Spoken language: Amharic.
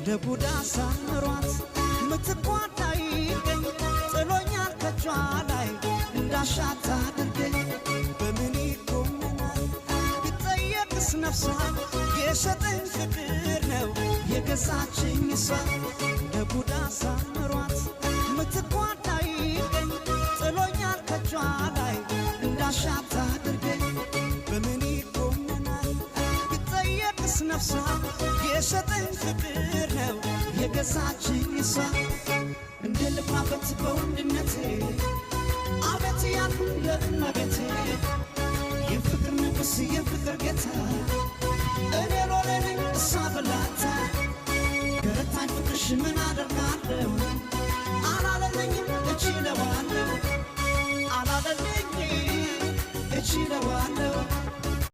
እንደ ጉዳ ሳምሯት ምትኳን አይገኝ፣ ጥሎኛል ከጇ ላይ እንዳሻት አድርገኝ። በምን ይኮነናል ቢጠየቅስ ነፍሷ? የሸጠኝ ፍቅር ነው የገዛችኝ እሷ። እንደ ጉዳ ሳምሯት ምትኳን አይገኝ፣ ጥሎኛል ከጇ ላይ እንዳሻት አድርገኝ። በምን ይኮነናል ቢጠየቅስ ነፍሷ? የሸጠኝ ፍቅር ነው የገዛችኝ እሷ። እንደ ልኩራበት በወንድነቴ፣ አቤት ያልኩኝ ለእመቤቴ። የፍቅር ንጉሥ፣ የፍቅር ጌታ፣ እኔ ሎሌ ነኝ እሷ ብላታ። ገረታኝ ፍቅርሽ ምን አደርጋለሁ፣ አላለለኝም እችለዋለሁ፣ አላለለኝም እችለዋለሁ።